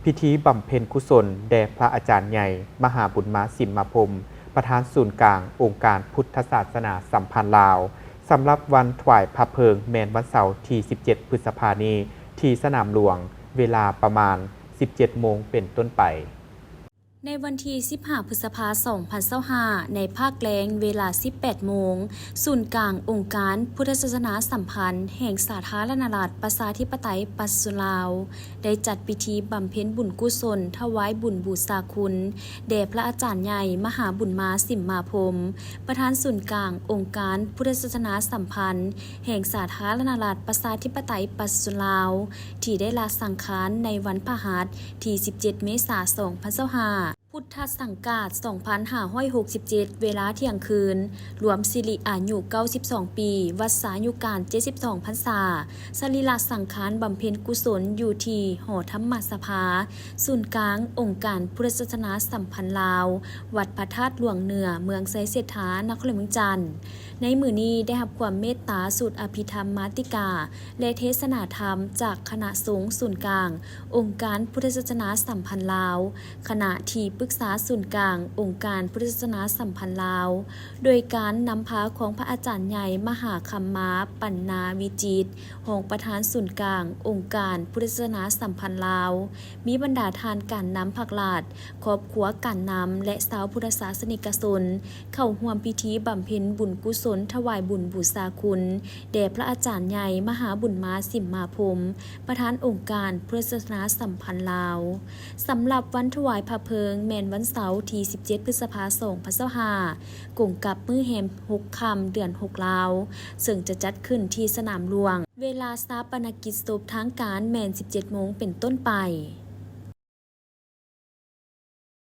ພິທີບຳເພັນກຸສົນແດ່ພະອາຈານໃຫຍ່ ມະຫາບຸນມາ ສິມມາພົມ ປະທານສູນກາງອົງການພຸດທະສາສະໜາສຳພັນລາວ ສຳລັບວັນຖວາຍພະເພີງແມ່ນວັນເສົາທີສິບເຈັດ ພຶດສະພານີ້ ທີ່ສະໜາມຫຼວງ ເວລາປະມານສິບເຈັດໂມງເປັນຕົ້ນໄປ. ໃນວັນທີສິບຫ້າ ພຶດສະພາ ສອງພັນຊາວຫ້າ ໃນພາກແລງເວລາສິບແປດໂມງ ສູນກາງອົງການພຸດທະສາສະໜາສຳພັນແຫ່ງສາທາລະນະລັດ ປະຊາທິປະໄຕ ປະຊາຊົນລາວ ໄດ້ຈັດພິທີບຳເພັນບຸນກຸສົນຖວາຍບຸນບູຊາຄຸນ ແດ່ພະອາຈານໃຫຍ່ ມະຫາບຸນມາ ສິມມາພົມ ປະທານສູນກາງອົງການພຸດທະສາສະໜາສຳພັນແຫ່ງສາທາລະນະລັດ ປະຊາທິປະໄຕ ປະຊາຊົນລາວ ທີ່ໄດ້ລະສັງຂານໃນວັນພະຫັດ ທີສິບເຈັດ ເມສາ ສອງພັນຊາວຫ້າ ພຸດທະສັງກາດ ສອງພັນຫ້າຮ້ອຍຫົກສິບເຈັດ ເວລາທ່ຽງຄືນ ລວມສິລິອາຍຸເກົ້າສິບສອງປີ ວັດສາຍຸການເຈັດສິບສອງພັນສາ ສະລີລະສັງຂານບຳເພັນກຸສົນຢູ່ທີ່ຫໍທຳມະສະພາ ສູນກາງອົງການພຸດທະສາສະໜາສຳພັນລາວ ວັດພະທາດຫຼວງເໜືອ ເມືອງໄຊເສດຖາ ນະຄອນຫຼວງວຽງຈັນ. ໃນມື້ນີ້ໄດ້ຮັບຄວາມເມດຕາສູດອະພິທຳມາຕິກາ ແລະ ເທສະໜາທຳຈາກຄະນະສົງສູນກາງອົງການພຸດທະສາສະໜາສຳພັນລາວ, ຄະນະທີ່ປຶກສາສູນກາງອົງການພຸດທະສາສະໜາສຳພັນລາວ ໂດຍການນຳພາຂອງພະອາຈານໃຫຍ່ ມະຫາຄຳມາ ປັນນາວິຈິດ ຮອງປະທານສູນກາງອົງການພຸດທະສາສະໜາສຳພັນລາວ, ມີບັນດາທ່ານການນຳພັກລັດ, ຄອບຄົວການນຳ ແລະ ຊາວພຸດທະສາສະນິກະຊົນ ເຂົ້າຮ່ວມພິທີບຳເພັນບຸນກຸສົນຖວາຍບຸນບູຊາຄຸນ ແດ່ພະອາຈານໃຫຍ່ ມະຫາບຸນມາ ສິມມາພົມ ປະທານອົງການພຸດທະສາສະໜາສຳພັນລາວ. ສຳລັບວັນຖວາຍພະເພີງແມ່ນວັນເສົາທີສິບເຈັດ ພຶດສະພາ ສອງພັນຊາວຫ້າ ກົງກັບມື້ແຮມຫົກຄ່ຳ ເດືອນຫົກລາວ ເຊິ່ງຈະຈັດຂຶ້ນທີ່ສະໜາມຫຼວງ. ເວລາຊາປະນະກິດສົບທາງການແມ່ນສິບເຈັດໂມງເປັນຕົ້ນໄປ.